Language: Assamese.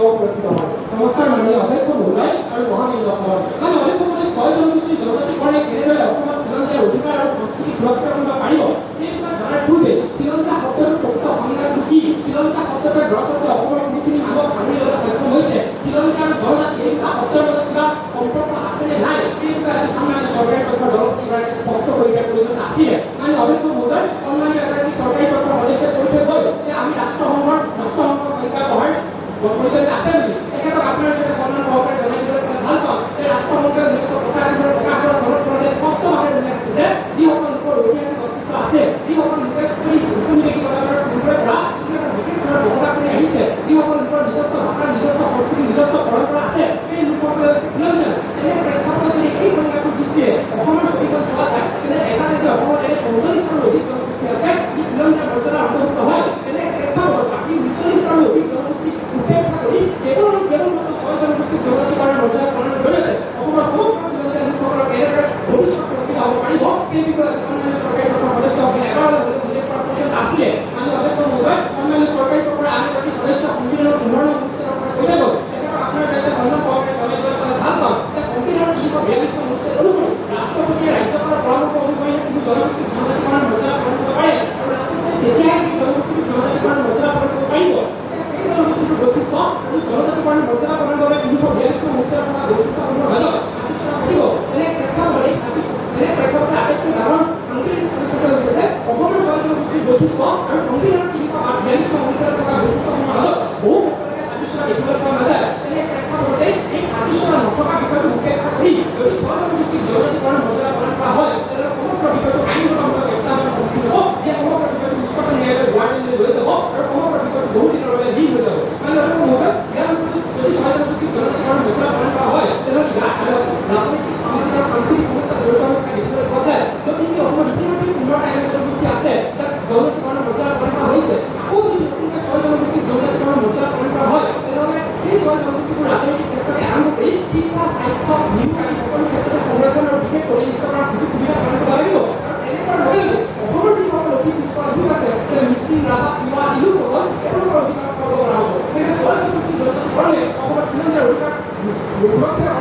কিয় সুৰক্ষিত হয়? নমস্কাৰ মাননীয় অধ্যক্ষ মহোদয় আৰু মহামান্য সদন। মানে অধ্যক্ষ মহোদয়, ছয় জনগোষ্ঠীৰ জনজাতিকৰণে কেনেদৰে অসমত খিলঞ্জীয়াৰ অধিকাৰ আৰু সংস্কৃতি সুৰক্ষিত কৰিব পাৰিব, সেই বিষয়ে জনাৰ পূৰ্বে খিলঞ্জীয়া শব্দটোৰ প্ৰকৃত সংজ্ঞাটো কি? খিলঞ্জীয়া শব্দটোৱে দৰাচলতে অসমৰ কোনখিনি মানুহক সামৰি ল'বলৈ সক্ষম হৈছে? খিলঞ্জীয়া আৰু জনজাতি, এই দুটা শব্দৰ মাজত কিবা সম্পৰ্ক আছে নে নাই, সেই বিষয়ে আজি সন্মানীয় চৰকাৰী পক্ষৰ দলপতিগৰাকীয়ে স্পষ্ট কৰি দিয়াৰ প্ৰয়োজন আছিলে। মানে অধ্যক্ষ মহোদয়, সন্মানীয় এগৰাকী চৰকাৰী পক্ষৰ সদস্যই কৈ থৈ গ'ল যে আমি ৰাষ্ট্ৰসংঘৰ সংজ্ঞা পঢ়াৰ প্ৰয়োজন আছে বুলি। তেখেতক আপোনাৰ যাতে সন্মান সহকাৰে জনাই দিবলৈ পালে ভাল পাওঁ যে ৰাষ্ট্ৰসংঘই 1985 চনত প্ৰকাশ কৰা চনদখনতে স্পষ্টভাৱে উল্লেখ আছে যে যিসকল লোকৰ ঐতিহাসিক অস্তিত্ব আছে, যিসকল লোকে ঔপনিৱেশিকতাৰ পূৰ্বৰে পৰা বিশেষ স্থানত বসবাস কৰি আহিছে, যিসকল লোকৰ নিজস্ব ভাষা, নিজস্ব সংস্কৃতি, নিজস্ব পৰম্পৰা আছে, সেই লোকসকলে হৈছে খিলঞ্জীয়া। তেনে প্ৰেক্ষাপটত যদি এই সংজ্ঞাটোৰ দৃষ্টিৰে অসমৰ ছবিখন চোৱা যায়, তেনে দেখা যায় যে অসমত এনে 45টাৰো অধিক জনগোষ্ঠী আছে যি খিলঞ্জীয়া মৰ্যাদাৰ অন্তৰ্ভুক্ত হয়। তেনে প্ৰেক্ষাপটত বাকী 39টাৰো অধিক জনগোষ্ঠীক উপেক্ষা কৰি কেৱল আৰু কেৱল মাত্ৰ ছয় জনগোষ্ঠীক জনজাতিকৰণৰ মৰ্যাদা প্ৰদানৰ জৰিয়তে অসমৰ সমগ্ৰ খিলঞ্জীয়া লোকসকলৰ কেনেদৰে ভৱিষ্যত সুৰক্ষিত হ'ব পাৰিব, সেই বিষয়ে সন্মানীয় চৰকাৰী পক্ষৰ সদস্যসকলে এবাৰ হ'লেও উল্লেখ কৰাৰ প্ৰয়োজন আছিলে। মাননীয় অধ্যক্ষ মহোদয়, সন্মানীয় চৰকাৰী পক্ষৰ আন এগৰাকী সদস্য সংবিধানৰ 15 নং অনুচ্ছেদৰ কথা কৈ গ'ল। তেখেতক আপোনাৰ জৰিয়তে সন্মান সহকাৰে জনাই দিবলৈ পালে ভাল পাম যে সংবিধানৰ 342 নং অনুচ্ছেদ অনুসৰি ৰাষ্ট্ৰপতিয়ে ৰাজ্যপালৰ পৰামৰ্শ অনুসৰি কোনো জনগোষ্ঠীক জনজাতিকৰণৰ মৰ্যাদা প্ৰদান কৰিব পাৰে আৰু ৰাষ্ট্ৰপতিয়ে তেতিয়াহে সেই জনগোষ্ঠীক জনজাতিকৰণৰ মৰ্যাদা প্ৰদান কৰিব পাৰিব যেতিয়া সেই জনগোষ্ঠীটোৰ বৈশিষ্ট্য আৰু জনজাতিকৰণৰ মৰ্যাদা প্ৰদানৰ বাবে 342 নং অনুচ্ছেদত থকা বৈশিষ্ট্যসমূহৰ মাজত সাদৃশ্যতা থাকিব। এনে প্ৰেক্ষাপটত আটাইতকৈ ডাঙৰ সাংবিধানিক সমস্যাটো হৈছে যে অসমৰ ছয় জনগোষ্ঠীৰ বৈশিষ্ট্য আৰু সংবিধানৰ 342 নং অনুচ্ছেদত থকা বৈশিষ্ট্যসমূহৰ মাজত বহু ক্ষেত্ৰলৈকে সাদৃশ্যতা দেখিবলৈ পোৱা নাযায়। তেনে প্ৰেক্ষাপটতে এই সাদৃশ্যতা নথকা বিষয়টো উপেক্ষা কৰি যদি ছয় জনগোষ্ঠীক জনজাতিকৰণৰ মৰ্যাদা প্ৰদান কৰা হয়, তেনেহ'লে সমগ্ৰ বিষয়টো আইনগতভাৱে প্ৰত্যাহ্বানৰ সন্মুখীন হ'ব, যে সমগ্ৰ বিষয়টো উচ্চতম ন্যায়ালয়ৰ দুৱাৰদলিলৈ লৈ যাব আৰু সমগ্ৰ বিষয়টো বহু দিনৰ বাবে লীন হৈ যাব। মানে অধ্যক্ষ মহোদয়, ইয়াৰ উপৰি যদি ছয় জনগোষ্ঠীক জনজাতিকৰণৰ মৰ্যাদা প্ৰদান কৰা হয়, তেনেহ'লে ইয়াৰ আঁৰত ৰাজনৈতিক, সামাজিক আৰু সাংস্কৃতিক সমস্যা জড়িত হৈ থকা দেখিবলৈ পোৱা যায়। য'ত নেকি অসমত ইতিমধ্যে 15টা এনে জনগোষ্ঠী আছে যাক জনজাতিকৰণৰ মৰ্যাদা প্ৰদান কৰা হৈছে, আকৌ যদি নতুনকৈ ছয় জনগোষ্ঠীক জনজাতিকৰণৰ মৰ্যাদা প্ৰদান কৰা হয়, তেনেহ'লে সেই ছয় জনগোষ্ঠীবোৰ ৰাজনৈতিক ক্ষেত্ৰকে আৰম্ভ কৰি শিক্ষা, স্বাস্থ্য, নিয়োগ আদি সকলো ক্ষেত্ৰতে সংৰক্ষণ আৰু বিশেষ প্ৰতিনিধিত্ব কৰাৰ সুযোগ সুবিধা প্ৰদান কৰিব লাগিব। আৰু তেনে কৰাৰ লগে লগে অসমৰ যিসকল অতি পিছপৰা লোক আছে, যেনে মিচিং, ৰাভা, তিৱা আদি লোকসকল, তেওঁলোকৰ অধিকাৰ খৰ্ব কৰা হ'ব। গতিকে ছয় জনগোষ্ঠীৰ জনজাতিকৰণে অসমত খিলঞ্জীয়াৰ অধিকাৰ সুৰক্ষিত কৰাৰ